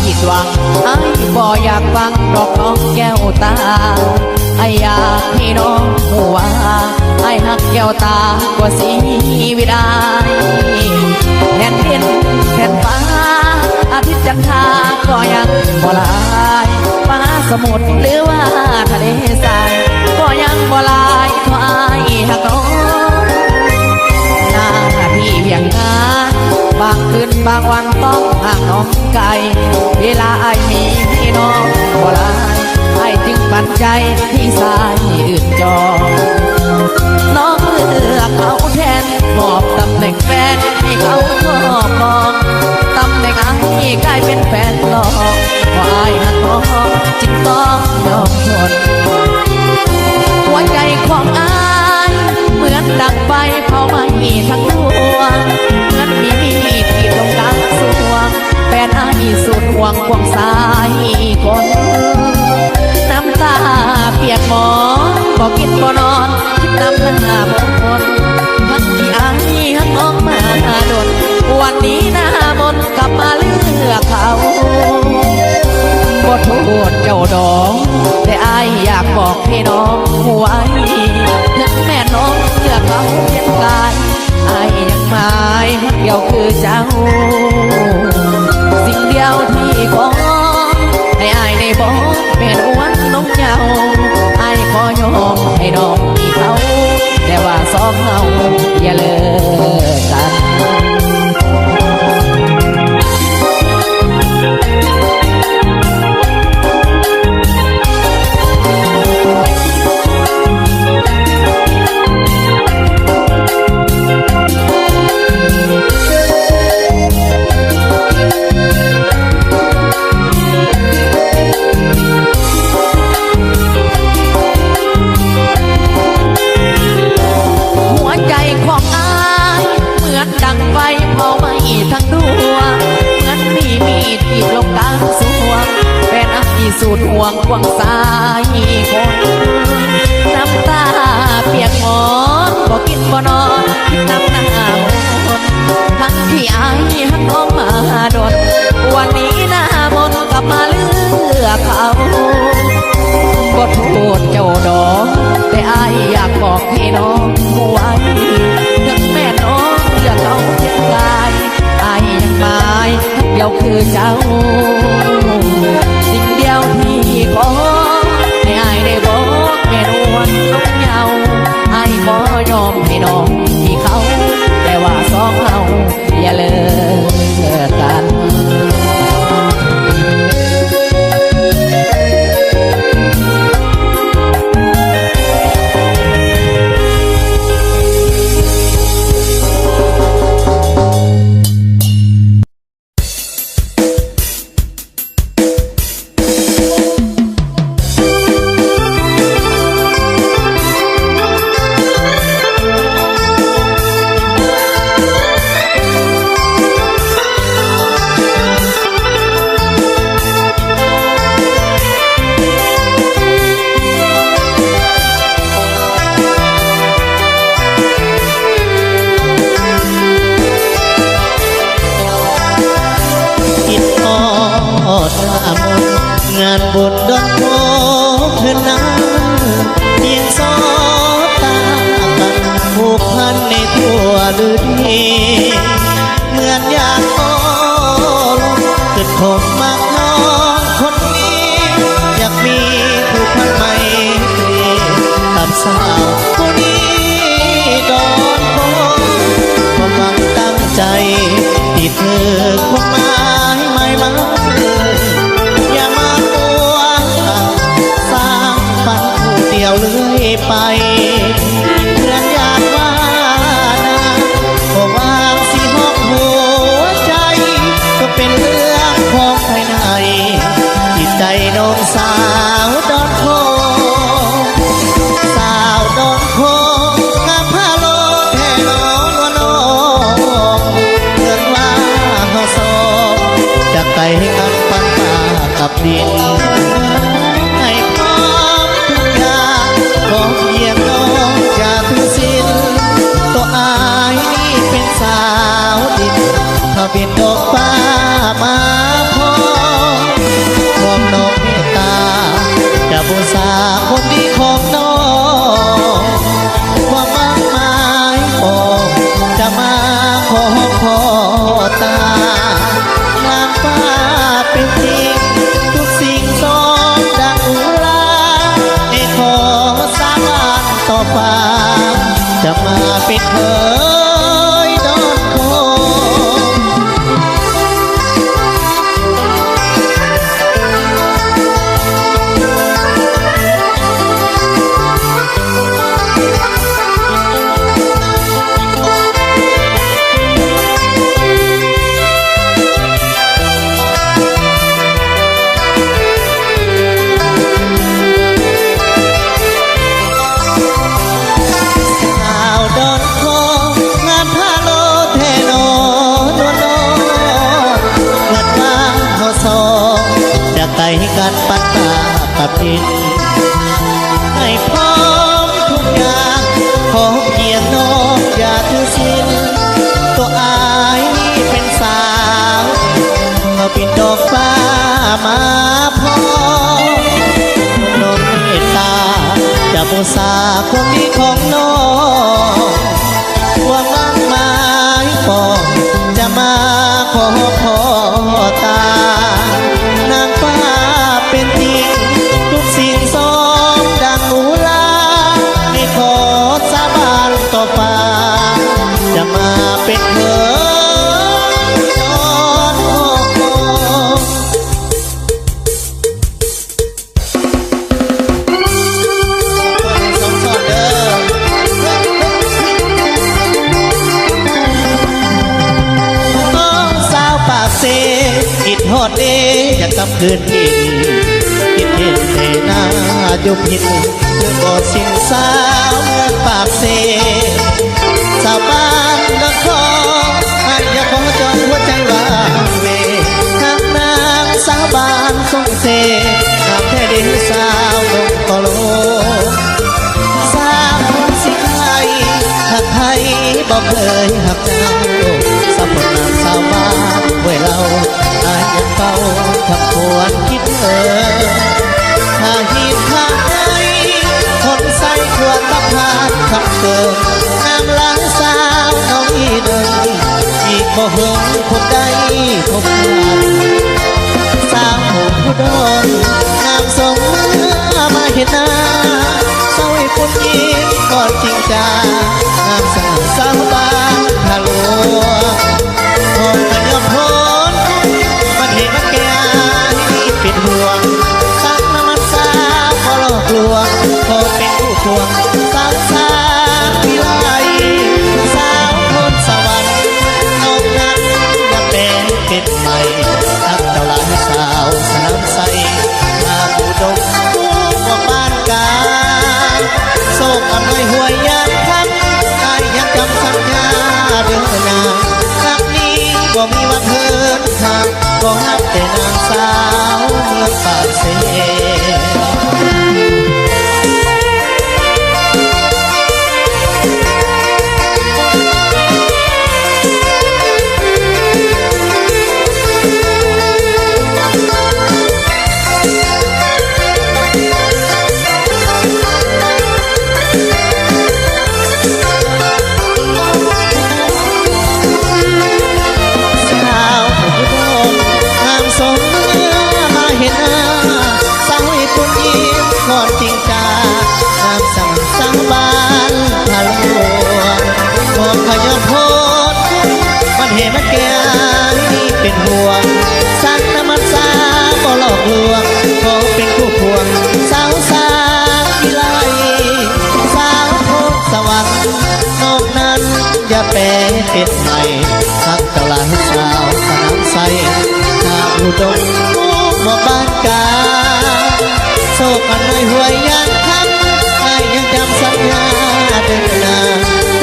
ຜິດຫວັງ ອ້າຍບໍ່ຢາກຟັງດອກນ້ອງແກ້ວຕາ ອ້າຍຢາກໃຫ້ນ້ອງຮູ້ວ່າ ອ້າຍຮັກແກ້ວຕາກວ່າຊີວິດອ້າຍ ແຜ່ນດິນແຜ່ນຟ້າ ອາທິດຈັນທາກໍຍັງບໍ່ລາຍ ມະຫາສະໝຸດ ຫຼືວ່າທະເລຊາຍ ກໍຍັງບໍ່ລາຍ ເພາະອ້າຍຮັກນ້ອງ ໜ້າທີ່ວຽກງານ ບາງຄືນບາງວັນຕ້ອງຫ່າງນ້ອງໄກ ເວລາອ້າຍມີໃຫ້ນ້ອງບໍ່ຫຼາຍ ອ້າຍຈຶ່ງປັນໃຈໃຫ້ຊາຍອື່ນຈອງ ນ້ອງເລືອກເອົາແທນ ມອບຕຳແໜ່ງແຟນໃຫ້ເຂົາຄອບຄອງ ຕຳແໜ່ງອ້າຍກາຍເປັນແຟນຫຼອກ ເພາະອ້າຍຮັກນ້ອງ ຈຶ່ງຕ້ອງຍອມທົນ ຫົວໃຈຂອງອ້າຍ ເໝືອນດັ່ງໄຟເຜົາໄໝ້ທັງດວງ ເໝືອນມີມີດກຣີດລົງກາງສວງ ແຟນອ້າຍສຸດຫ່ວງຄວາງຊາຍຄົນ ນ້ຳຕາປຽກໝອນ ບໍ່ກິນບໍ່ນອນ ຄິດນຳໜ້າມົນ ທັງທີ່ອ້າຍຮັກນ້ອງມາດົນ ວັນນີ້ໜ້າມົນ ກັບມາເລືອກເຂົາ ບໍ່ໂທດເຈົ້າດອກ ແຕ່ອ້າຍຢາກບອກໃຫ້ນ້ອງຮູ້ໄວ້ ເຖິງແມ່ນນ້ອງເລືອກເຂົາພຽງກາຍ ອ້າຍຍັງໝາຍຮັກດຽວຄືເຈົ້າ ສິ່ງດຽວທີ່ຂໍ ໃຫ້ອ້າຍໄດ້ບອກແມ່ນອວນນົງເຍົາ ອ້າຍຂໍຍອມໃຫ້ນ້ອງມີເຂົາ ແຕ່ວ່າສອງເຮົາຢ່າເລີກກັນ ຫົວໃຈຂອງອ້າຍ ເໝືອນດັ່ງໄຟເຜົາໄໝ້ທັງດວງ ເໝືອນມີມີດກຣີດລົງກາງສວງ ແຟນອ້າຍສຸດຫ່ວງຄວາງຊາຍຄົນ ນ້ຳຕາປຽກໝອນ ບໍ່ກິນບໍ່ນອນ ຄິດນຳໜ້າມົນ ທັງທີ່ອ້າຍຮັກນ້ອງມາດົນ ວັນນີ້ໜ້າມົນ ກັບມາເລືອກເຂົາ ບໍ່ໂທດເຈົ້າດອກ ແຕ່ອ້າຍຢາກບອກໃຫ້ນ້ອງຮູ້ໄວ້ ເຖິງແມ່ນນ້ອງເລືອກເຂົາພຽງກາຍ ອ້າຍຍັງໝາຍຮັກດຽວຄືເຈົ້າ ສິ່ງດຽວທີ່ຂໍ ໃຫ້ອ້າຍໄດ້ບອກແມ່ນອວນນົງເຍົາ ອ້າຍຂໍຍອມໃຫ້ນ້ອງມີເຂົາ ແຕ່ວ່າສອງເຮົາ ຢ່າເລີກກັນ ຄິດຮອດໜ້າມົນ ງານບຸນດອນໂພເພິ່ນນັ້ນ ຍິງສອບຕາກັນ ຜູກພັນໃນທົ່ວລືດີ ເໝືອນຢາກຂໍລົມ ຄິດຄົງມັກນ້ອງຄົນນີ້ ຢາກມີຜູກພັນໄມຕຣີ ກັບສາວຜູ້ນີ້ດອນໂພ ຄວາມຫວັງຕັ້ງໃຈ ທີ່ຖືກຄວາມໝາຍໝາຍໝັ້ນ ຢ່າມາປວງຕັ້ງ ສ້າງຝັນຜູ້ດຽວເລື້ອຍໄປ ເພື່ອນຢາກວ່ານາ ບໍ່ວ່າຊິຮອກຫົວໃຈ ກໍເປັນເລື່ອງຂອງພາຍໃນ ຈິດໃຈນ້ອງສາວດອນໂພ ສາວດອນໂພ ງາມພາໂລແທ້ໜໍນ້ອງ ເພິ່ນວ່າເຮົາສອງ ຈາກໄກກັນປານຟ້າກັບດິນ ໃຫ້ພ້ອມທຸກຢ່າງ ພ້ອມຢ້ຽມນ້ອງຈາຕຸສິນ ຕົວອ້າຍນີ້ເປັນສາວດິນ ທະວິນດອກຟ້າມາພໍ້ ຢາກໄກກັນປັນຕາກະຕິນ ໃຫ້ພ້ອມທຸກຢ່າງ ຂໍຮຽນນ້ອງຢ່າຖືສິນ ຕົວອ້າຍນີ້ເປັນສາວ ເຂົາບິນດອກຟ້າມາພໍ້ ນ້ອງເມດຕາຈະບູຊາຄວາມດີຂອງນ້ອງ ຄວາມໝາຍປອງຈະມາຂໍພໍ່ຕາ ນາງຟ້າເປັນຈິງ ທຸກສິ່ງສອງດັ່ງອຸລາ ໃຫ້ຂໍສາບານຕໍ່ຟ້າ ຈະມາເປັນເຂີນນອນອ້ອມກອດ. ສາວປາກເຊ ຄິດຮອດເດ ຢາກກັບຄືນດິນ ຄິດເຫັນແຕ່ໜ້າຢູ່ພິນ ຄືບໍ່ສິ້ນສາວເມືອງປາກເຊ. ຊາວບ້ານເມືອງຂອງ ອ້າຍຢ່າຂໍຈອງຫົວໃຈຫວ່າງເວ ຮັກນາງສາວບ້ານສົງເສ ງາມແທ້ເດສາວນົງກະໂລ. ສາວຄົນຊິໄຄ ຫາກໃຜບໍ່ເຄີຍຮັກເຈົ້າ ສາວຄົນງາມສາວບ້ານຫ້ວຍເຫຼົ່າ ອ້າຍຍັງເຝົ້າທຳຄວນຄິດເຖິງ ຖ້າຫີນຖ້າໄຫ ຄົນໃສ່ຂວດຕະພານຄຳເກີງ ງາມຫຼາຍສາວນ້ອງອີ່ເໜິ່ງ ອີກບໍ່ເຫິງຄົງໄດ້ພົບກັນ ສາວຜູ້ດອນ ງາມສົມເມືອມາເຫັນໜ້າ ສາວຜູ້ຍິງກ່ອນຈິງຈາ ງາມສະຫງ່າສາວບ້ານທ່າຫຼວງ ຮອດກະຍອມທົນ ບັດເຫດບັດແກ່ອ້າຍນີ້ເປັນຫ່ວງ ສັງນຳມັນສາວບໍ່ຫຼອກລວງ ຂໍເປັນຄູ່ຄວງສາວສາວິໄລ ສາວໂພນສະຫວັນ ນ້ອງນັ້ນຢ່າແປງເປັນໃໝ່ ຮັກເຈົ້າຫຼາຍສາວສະໜາມໄຊ ຖ້າຜູ້ດົງຜູ້ບໍ່ປານກາ ໂຊກອຳນວຍຫ້ວຍຍານຄຳ ອ້າຍຍັງຈຳສັນຍາເດີນາ ຮັກນີ້ບໍ່ມີວັນເຫີນຫາ ຂໍຮັບແຕ່ນາງສາວເມືອງປາກເຊ. ສາວຜູ້ດອນ ງາມສົມເມືອມາເຫັນໜ້າ ສາວອີ່ປຸ່ນຍິງກ່ອນຈິງຈາ ງາມສັງສາວບ້ານທ່າຫຼວງ ບໍ່ຂະຍອນທົນ ມັນເຫດມັນແກ່ອ້າຍນີ້ເປັນຫ່ວງ ສັງນຳມັນສາບໍ່ຫຼອກລວງ ຂໍເປັນຄູ່ພວງສາວສາວິໄລ ສາວໂພນສະຫວັນ ນ້ອງນັ້ນຢ່າແປເປັນໃໝ່ ຮັກເຈົ້າຫຼາຍສາວສະໜາມໄຊ ຖ້າອຸດົງບໍ່ບານກາ ໂຊກອຳນວຍຫ້ວຍຍານຄຳ ອ້າຍຍັງຈຳສັນຍາເດີນາ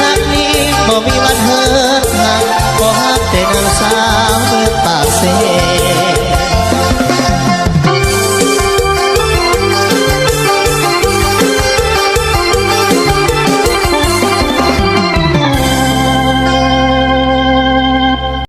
ຮັກນີ້ບໍ່ມີວັນເຫີນຫາ ຂໍຮັກແຕ່ນາງສາວເມືອງປາກເຊ.